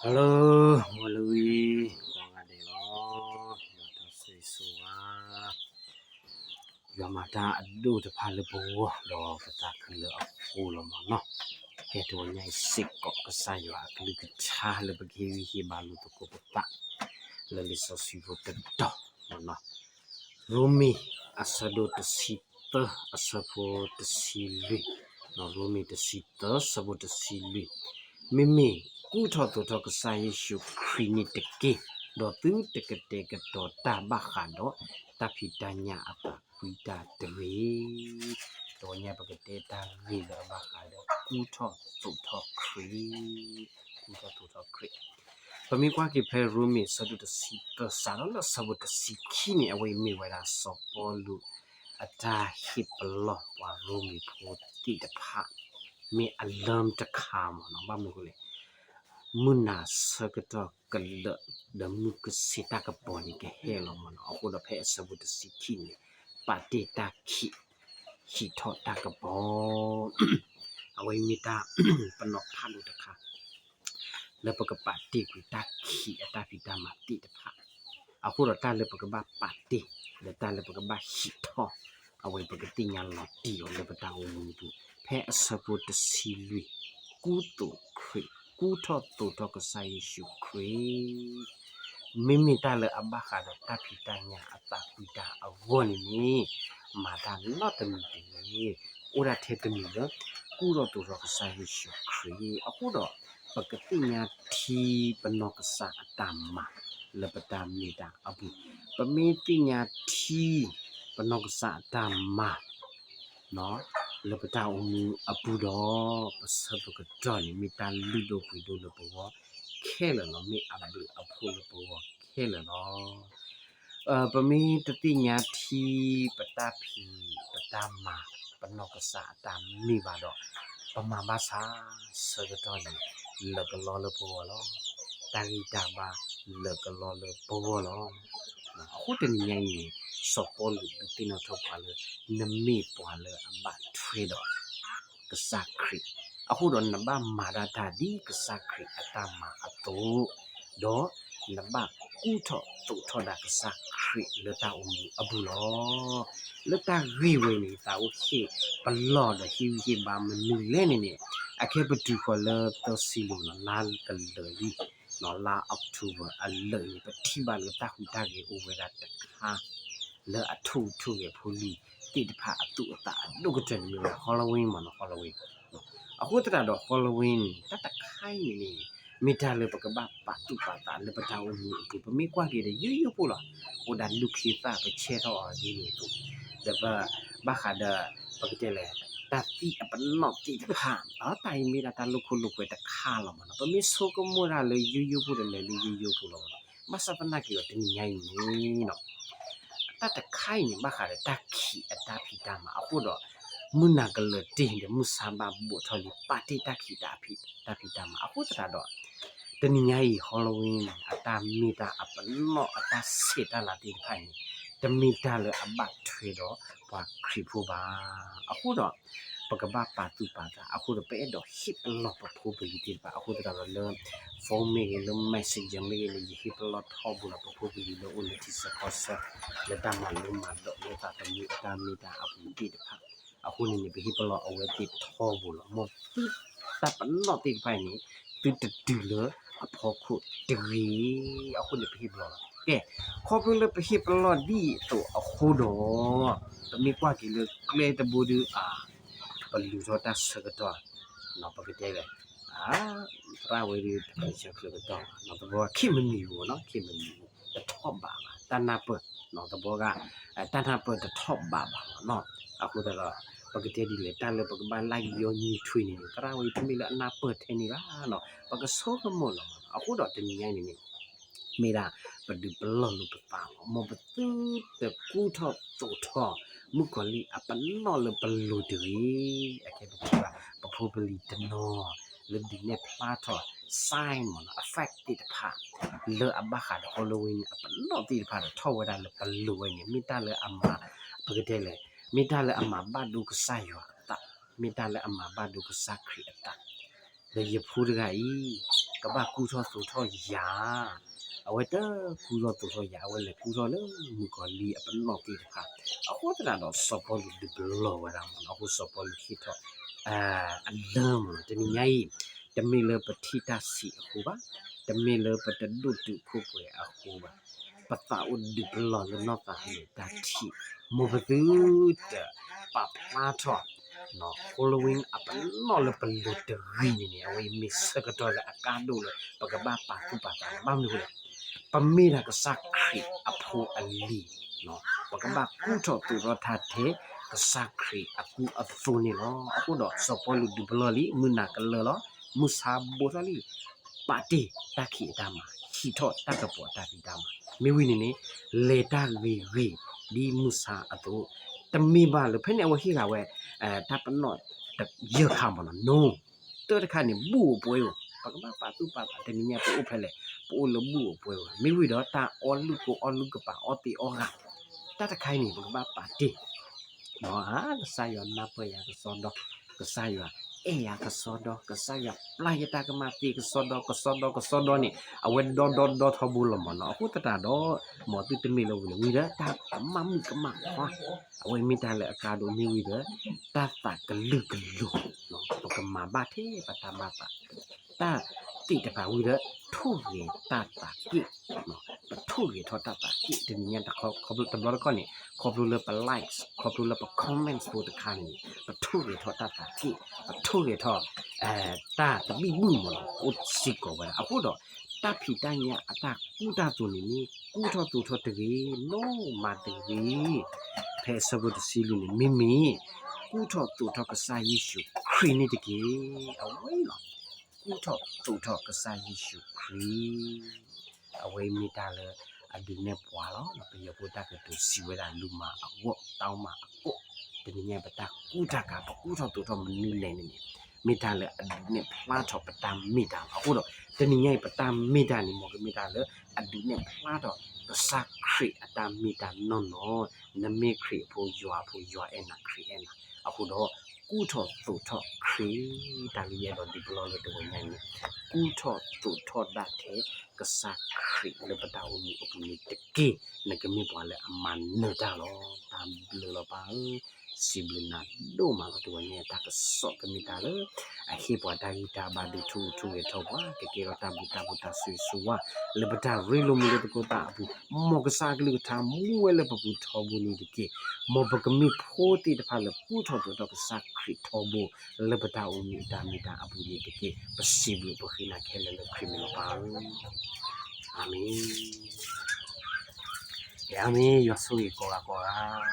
Hello, မုၢ်လဝံၤ ကိးဂၤဒဲးလီၤ, ယွၤတၢ်ဆိၣ်ဂ့ၤဆိၣ်ဝါ, ယွၤမၤတၢ်အဒိၣ်တဖၣ်လၢပဂီၢ် ဒီးပသးခုလၢအဃိလီၤမ့ၢ်နီၤ. ကဲ တဂီၤညါအံၤစ့ၢ်ကီး ကစၢ်ယွၤအကလုၢ်ကထါလၢပကဟ့ၣ်ဂံၢ်ဟ့ၣ်ဘါလိာ်သကိးပသး လၢလံာ်စီဆှံဖိတတီၤမ့ၢ်နီၤ. ရိမ့ၤ အဆၢဒိၣ်တဆံသၢ အဆၢဖိတဆံလွံၢ်, ရိမ့ၤတဆံသၢ အဆၢဖိတဆံလွံၢ်, မ့မ့ၢ်ကူၣ်ထီၣ်သိးထီၣ်ကစၢ်ယ့ၣ်ၡူးခရံာ်န့ၣ်တက့ၢ်, ဒီးသုတကတဲာ်ကတီၤတၢ်ဘၣ်ဃးဒီး တၢ်ဖံးတၢ်ညၣ်အသးကွံတၢ်တဂ့ၤ. တဂီၤညါပကတဲတၢ်ဂ့ၢ်လၢအဘၣ်ဃးဒီးကူၣ်ထီၣ်သိးထီၣ်ခရံာ်, ကူၣ်ထီၣ်သိးထီၣ်ခရံာ်. ပမ့ၢ်ကွၢ်က့ၤဖဲရိမ့ၤအဆၢဒိၣ်တဆံသၢ စးထီၣ်လၢအဆၢဖိတဆံခံန့ၣ် အဝဲအံၤမ့ၢ်ဝဲဒၣ်စီၤပီလူး အတၢ်ဟ့ၣ်ပလီၢ်ပှၤရိမ့ၤဖိသ့ၣ်တဖၣ် မ့ၢ်အလၢတခါမ့ၢ်နီၤ. ဘၣ်မနုၤအဃိလဲၣ်, မုၢ်နၤဆၢကတီၢ်ကလၢာ် ဒီးမုၢ်ကဆ့တၢ်ကပီၤန့ၣ်ကဟဲလီၤမ့ၢ်နီၤ. အဃိဒီးဖဲအဆၢဖိတဆံခံန့ၣ် ပာ်တ့ၢ်တၢ်ခံး ဟံးထီၣ်တၢ်ကပီၤ အဝဲအံၤမ့ၢ်တၢ်ပနီၣ်ဖးဒိၣ်တခါ လၢပကပာ်တ့ၢ်ကွံာ်တၢ်ခံးအတၢ်ဖံးတၢ်မၤသ့ၣ်တဖၣ်, အဃိဒီးတၢ်လၢပကဘၣ်ပာ်တ့ၢ် ဒီးတၢ်လၢပကဘၣ်ဟံးထီၣ် အဝဲပကသ့ၣ်ညါလီၤတံၢ်အီၤလၢပတၢ်အိၣ်မူအပူၤ, ဖဲအဆၢဖိတဆံလွံၢ်, ကူၣ်သိးခရံာ်, ကူၣ်ထီၣ်သိးထီၣ်ကစၢ်ယ့ၣ်ၡူးခရံာ် မ့မ့ၢ်တၢ်လၢအဘၣ်ဃးဒီးတၢ်ဖံးတၢ်ညၣ်အသးကွံတၢ်အဂီၢ်န့ၣ်န့ၣ် မၤတၢ်နီတမံၤတဂ့ၤ, အိၣ်ဒၣ်ထဲတမံၤလၢ ကူၣ်ထီၣ်သိးထီၣ်ကစၢ်ယ့ၣ်ၡူးခရံာ်. အဃိဒီး ပကသ့ၣ်ညါထံပနီၢ်ကစၢ်အတၢ်မၤ လၢပတၢ်မ့ၢ်တၢ်အပူၤ, ပမ့ၢ်သ့ၣ်ညါထံပနီၢ်ကစၢ်အတၢ်မၤ လၢပတၢ်အိၣ်မူအပူၤဒီး ပဆၢပကတီၢ်န့ၣ် မ့ၢ်တၢ်လုၢ်ဒိၣ်ပှ့ၤဒိၣ်လၢပဂီၢ်ခဲလၢာ်လီၤ, မ့ၢ်အဘျုးအဖှိၣ်လၢပဂီၢ်ခဲလၢာ်လီၤ. ပမ့ၢ်တသ့ၣ်ညါထံပတၢ်ဖံးပတၢ်မၤ ပနီၢ်ကစၢ်အတၢ်မ့ၢ်ဘၣ်ဒီး ပမၤဘၣ်ဆၣ်ဆၢကတီၢ်န့ၣ် လၢာ်ကလီလၢပဂီၢ်လီၤ. တၢ်ဂံၢ်တၢ်ဘါလၢာ်ကလီလၢပဂီၢ်လီၤ. အဃိတနံၤညါအံၤန့ၣ် စီၤပီလူးဒုးသ့ၣ်နီၣ်ထီၣ်ပှၤလၢ နမ့ၢ်ပှၤလၢအဘၣ်ထွဲဒီး ကစၢ်ခရံာ်, အဃိဒီးနဘၣ်မၤဒၣ်တၢ် ဒ်ကစၢ်ခရံာ်အတၢ်မၤအသိး, ဒီးနဘၣ်ကူၣ်ထီၣ်သိးထီၣ်ဒၣ်ကစၢ်ခရံာ်လၢတၢ်အိၣ်မူအပူၤလီၤ. လၢတၢ်ဂ့ၢ်ဝဲန့ၣ် သးအိၣ်ဟ့ၣ်ပလီၢ်ဒီးဟ့ၣ်ဂံၢ်ဟ့ၣ်ဘါမနုၤလဲၣ်န့ၣ်န့ၣ်, အခဲပတုၤဃီၤလၢသၢဆံလံနီၤ လါကလၢာ်လံ နီၤ လါ October အလၢာ်န့ၣ် ပထံၣ်ဘၣ်လၢတၢ်ဟူးတၢ်ဂဲၤအိၣ်ဝဲဒၣ်တခါ လၢအထိၣ်ဟူးထိၣ်ဂဲၤဖိလံၤသ့ၣ်တဖၣ်အသူၣ်အသးအဒိၣ်ကတၢၢ်န့ၣ်မ့ၢ်ဝဲ Halloween မ့ၢ်နီၤ Halloween. အဃိသတးဒီး Halloween န့ၣ် တၢ်တခါအံၤန့ၣ်န့ၣ် မ့ၢ်တၢ်လၢပကဘၣ်ပာ်သူၣ်ပာ်သးလၢပတၢ်အိၣ်မူအပူၤ ပမ့ၢ်ကွၢ်က့ၤဒီးယိယိဖိလီၤ. အိၣ်ဒၣ်လူၢ်ခ့သၣ်ပဆဲထီၣ်အီၤဒ်န့ၣ်အသိး, ဒီးပဘၣ်ဃးဒီး ပကတဲလဲၣ် တၢ်သံအပနီၣ်သ့ၣ်တဖၣ် တၢ်အံၤမ့ၢ်ဒၣ်တၢ်လိာ်ခိၣ်လိာ်ကွဲတခါလီၤမ့ၢ်နီၤ. ပမ့ၢ်ဆိကမိၣ်တၢ်လၢယိယိဖိဒီးလဲၤလၢယိယိဖိလီၤမ့ၢ်နီၤ. ဘၣ်ဆၣ်သနာ်က့ဒီးတနံၤညါအံၤန့ၣ်နီၤ တၢ်တခါအံၤန့ၣ် ဘၣ်ဃးဒီးတၢ်ခံးအတၢ်ဖံးတၢ်မၤအဃိဒီး မုၢ်နၤကလၢာ်တ့ၢ်ဒီးမုၢ်ဆါဘၣ်ဘိးထီၣ်လံ ပာ်တ့ၢ်တၢ်ခံးတၢ်ဖံးတၢ်မၤအဃိသတးဒီး တနံၤညါအံၤ Halloween န့ၣ် အတၢ်မ့ၢ်တၢ်အပနီၣ်အတၢ်ဆဲးတၢ်လၤသ့ၣ်တဖၣ်အံၤန့ၣ် တမ့ၢ်တၢ်လၢအဘၣ်ထွဲဒီးပှၤခရံာ်ဖိဘၣ်. အဃိဒီး ပကဘၣ်ပာ်သူၣ်ပာ်သး အဃိဒီးပအဲၣ်ဒိးဟ့ၣ်ပလီၢ်ပဖိပလံၤသ့ၣ်တဖၣ် အဃိသတးဒီးလၢ phone မ့ၢ်ဂ့ၤ လၢ messenger မ့ၢ်ဂ့ၤန့ၣ် ယဟ့ၣ်ပလီၢ်ထီဘိလီၤ ပဖိပလံၤလၢအိၣ်လၢထံဆၢကီၢ်ဆၢ လၢတၢ်မၤလိမၤဒိးလၢသးသမူအတၢ်မ့ၢ်တၢ်အပူၤသ့ၣ်တဖၣ် အဃိန့ၣ်န့ၣ် ပဟ့ၣ်ပလီၢ်အဝဲသ့ၣ်ထီဘိလီၤ. မ်သုတၢ်ပနီၣ်သ့ၣ်တဖၣ်အံၤန့ၣ် သုတတုၤလၢအဖီခိၣ်တဂ့ၤ. အဃိန့ၣ် ပဟ့ၣ်ပလီၢ်လီၤ. ကဲ ခီဖျိလၢပဟ့ၣ်ပလီၢ်ဒ်အံၤအသိးအဃိဒီး ပမ့ၢ်ကွၢ်က့ၤလၢကျဲတဘိဒုး ပလူၤထီၣ်တၢ်ဆၢကတီၢ် ပကတဲလဲၣ် သရၣ်ဝဲဒုးတချုးဆၢချုးကတီၢ် သဘီခ့မနံၤဧိၤနီၤ ခ့မနံၤဧိၤ တထီၣ်ဘးဘၣ် တၢ်နၢ်ပၢၢ် သဘီဂၤ တၢ်နၢ်ပၢၢ်တထီၣ်ဘးဘၣ်လီၤနီၤ. အဃိသတးဒီး ပကတဲဒ်လဲၣ် တၢ်လၢပကဘၣ်လၢယီၤညံးထွံၣ်န့ၣ် သရၣ်ဝဲတမ့ၢ်လၢအနၢ်ပၢၢ်ထဲန့ၣ်ဘၣ်နီၤ ပကဆိကမိၣ်လီၤမး အဃိဒီးတနံၤညါအံၤန့ၣ်န့ၣ် မ့ၢ်ဒၣ်ပဒုးပလီၢ်လိာ်ပသးလီၤ မ်ပသုတကူၣ်ထီၣ်သိးထီၣ် မုၣ်ကီၤလံၢ်အပနီၣ်လၢပလိၤတဂ့ၤ. အခဲပထံၣ်ဘၣ် ပဖိပလံၤတနီၤ လၢဒုးနဲၣ်ဖျါထီၣ် sign မ့ၢ်နီၤ effect သ့ၣ်တဖၣ် လၢအဘၣ်ဃးဒီး Halloween န့ၣ် အပနီၣ်သ့ၣ်တဖၣ်ဒီး ထီၣ်ဝဲဒၣ်လၢပလိၤဝဲန့ၣ် မ့ၢ်တၢ်လၢအမၤ ပကတဲလဲၣ် မ့ၢ်တၢ်လၢအမၤဘၣ်ဒိကစၢ်ယွၤအသး မ့ၢ်တၢ်လၢအမၤဘၣ်ဒိကစၢ်ခရံာ်အသး ဒီးယဖိတဂၤအံၤ ကဘၣ်ကူၣ်ထီၣ်သိးထီၣ်ယၤ, အဝဲတကူၣ်ထီၣ်သိးထီၣ်ယၤ, အဝဲလဲၤကူၣ်ထီၣ်လၢမုၣ်ကီၤလံၢ်အပနီၣ်သ့ၣ်တဖၣ်, အဃိသတးဒီး စီၤပီလူးဒုးပလီၢ်ဝဲဒၣ်မးနီၤ, အဃိစီၤပီလူးဟ့ၣ်ထီၣ် အလၢမးနီၤ, တနံၤညါအံၤ တမ့ၢ်လၢပထံၣ်တၢ်ဆံးအဃိဘၣ်, တမ့ၢ်လၢပတဒိၣ်တုာ်ခိၣ်ပှဲၤအဃိဘၣ်, ပသးအိၣ်ဒုးပလီၢ်လၢနီၢ်သးဟဲန့ၣ်တၢ်ထံၣ်, မ်ပသုတပာ်ဖျါထီၣ် following အပနီၣ်လၢပလိၤတဂ့ၤန့ၣ်န့ၣ်, အဝဲအံၤမ့ၢ်ဆၢကတီၢ်လၢအကါဒိၣ်လၢ ပကဘၣ်ပာ်သူၣ်ပာ်သးလီၤ. ဘၣ်မနုၤအဃိလဲၣ်, ပမ့ၢ်ဒၣ်ကစၢ်ခရံာ်အဖိအလံၤ, ပကဘၣ်ကူၣ်ထီၣ်သိးထီၣ်တၢ်ထဲ ကစၢ်ခရံာ်အကူအသိးန့ၣ်လီၤ. အဃိဒီးစီၤပီလူးဒုးပလီၢ်လံ, မုၢ်နၤကလၢာ်လီၤ, မုၢ်ဆါဘိးထီၣ်လံ, ပာ်တ့ၢ်တၢ်ခံးအတၢ်မၤ, ဟံးထီၣ်တၢ်ကပီၤတၢ်ဖံးတၢ်မၤ, မ့ၢ်ဝံၤန့ၣ်န့ၣ် လဲၤတၢ်ဂ့ၤဂ့ၤ ဒ်မုၢ်ဆါအသိး, တမ့ၢ်ဘၣ်လၢ ဖဲန့ၣ်အဝဲဟ့ၣ်ဂ့ၤဝဲ တၢ်ပနီၣ်ယဲၢ်ခါမးနီၤ, နီၤ တၢ်တခါန့ၣ် ဘူၣ်အိၣ်ပှဲၤဧိၤ, ပကဘၣ်ပာ်သူၣ်ပာ်သး, တနံၤညါပအိၣ်ဖဲလဲၣ်, ပအိၣ်လၢဘူၣ်အိၣ်ပှဲၤဧိၤ, မ့ၢ်ဝံၤဒီးတၢ်အီလုၢ်ကိၢ်အီလုၢ်ကပၤ အီသံးအီဂၤ, တၢ်တခါအံၤန့ၣ် ပကဘၣ်ပာ်တ့ၢ် ကစၢ်ယွၤနၢ်ပၢၢ်ယၤကစီဒီ, ကစၢ်ယွၤအဲၣ်ယၤကစီဒီ, ကစၢ်ယွၤပျၢ်ယတၢ်ကမၣ်သ့ကစီဒီ, ကစီဒီကစီဒီန့ၣ် အဝဲဒီဒီဒီထီဘိလီၤမးနီၤ. အဃိသတးဒီး မ်သုတမ့ၢ်လၢဝံၤလၢဝံၤဒီး တၢ်ကမၣ်မုၣ်ကမၣ်ခွါ, အဝဲမ့ၢ်တၢ်လၢအကါဒိၣ်, မ့ၢ်ဝံၤဒီး တၢ်သးကလုာ်ကလိၤ, ပကမၤဘၣ်ထဲပတၢ်ဘၣ်သး, တၢ်သ့ၣ်တဖၣ်ဝံၤဒီး ထိၣ်ဂဲၤတၢ်သးက့ၣ်, ပထိၣ်ဂဲၤထီၣ်တၢ်သးက့ၣ် တနံၤညါတခီ, တဘျီတခီၣ်န့ၣ် ခီဖျိလၢပ likes, ခီဖျိလၢပ comments ဖိတခါန့ၣ် ပထိၣ်ဂဲၤထီၣ်တၢ်သးက့ၣ်, ပထိၣ်ဂဲၤထီၣ် တၢ်သဘံၣ်ဘုၣ်မးနီၤ, အိၣ်စ့ၢ်ကီးဝဲဒၣ်. အဃိဒီး တၢ်ဖံးတၢ်ညၣ်အတၢ်ကူၣ်တၢ်သိးန့ၣ်န့ၣ် ကူၣ်ထီၣ်သိးထီၣ်တဂ့ၤ, နီၢ်မၤတဂ့ၤ, ဖဲအဆၢဖိတဆံလွံၢ်န့ၣ် မ့မ့ၢ် ကူၣ်ထီၣ်သိးထီၣ်ကစၢ်ယ့ၣ်ၡူးခရံာ်န့ၣ်တက့ၢ်. အဝဲအံၤလီၤ. ကူၣ်ထီၣ်သိးထီၣ်ကစၢ်ယ့ၣ်ၡူးခရံာ်, အဝဲအံၤမ့ၢ်တၢ်လၢအဒုးနဲၣ်ပှၤလီၤ. ပယီၤဖိတၢ်ကတိၤစံးဝဲဒၣ် လူၤမၤအဂီၢ် တၢ်မၤအကိၣ်, တနံၤညါအံၤပတၢ်ကူၣ်တၢ်ကၤ ပကူၣ်ထီၣ်သိးထီၣ်မနုၤလဲၣ်န့ၣ်န့ၣ် မ့ၢ်တၢ်လၢအဒုးနဲၣ်ဖျါထီၣ်ပတၢ်မ့ၢ်တၢ်လီၤ. အဃိဒီး တနံၤညါအံၤပတၢ်မ့ၢ်တၢ်န့ၣ် မ်ကမ့ၢ်တၢ်လၢအဒုးနဲၣ်ဖျါထီၣ်ကစၢ်ခရံာ်အတၢ်မ့ၢ်တၢ်နီၢ်နီၢ်, နမ့ၢ်ခရံာ်အဖိ ယွၤအဖိ ယွၤအဲၣ်နၤ ခရံာ်အဲၣ်နၤ. အဃိဒီး ကူၣ်ထီၣ်သိးထီၣ်ခရံာ်, တၢ်လၢယအဲၣ်ဒိးဒုးပလီၢ်လၢတဂီၤညါအံၤန့ၣ် ကူၣ်ထီၣ်သိးထီၣ်ဒၣ်ထဲကစၢ်ခရံာ်လၢပတၢ်အိၣ်မူအပူၤန့ၣ်တက့ၢ်. နကမ့ၢ်ပှၤလၢအမၤနၢၤတၢ်လီၤ. တၢ်ဘျုးလီၤပၢ်ဧၢ, စံးဘျုးနၤဒိၣ်မးလီၤ. တဂီၤညါအံၤတၢ်ကစီၣ်ကမ့ၢ်တၢ်လၢ အဟ့ၣ်ပှၤတၢ်ဂံၢ်တၢ်ဘါ ဒုးထူဂုၤထူဂဲၤထီၣ်ပှၤ ကကဲထီၣ်တၢ်ဘျုးတၢ်ဖှိၣ်တၢ်ဆိၣ်ဂ့ၤဆိၣ်ဝါ လၢပတၢ်ရ့လိာ်မုာ်လိာ်သကိးသးအပူၤ, မ်ကစၢ်အကလုၢ်ကထါမူဝဲလၢပပူၤထီဘိန့ၣ်တက့ၢ်. မ်ပကမ့ၢ်ဖိသ့ၣ်တဖၣ်လၢကူၣ်ထီၣ်သိးထီၣ်ကစၢ်ခရံာ်ထီဘိ လၢပတၢ်အိၣ်မူအတၢ်မ့ၢ်တၢ်အပူၤန့ၣ်တက့ၢ်. ပစံးဘျုးပဃ့နၤခဲလၢာ်လၢခရံာ်မံၤလီၤပၢ်ဧၢ. အၤမ့ၣ်. အၤမ့ၣ်, ယွၤဆိၣ်ဂ့ၤကိးဂၤကိးဂၤ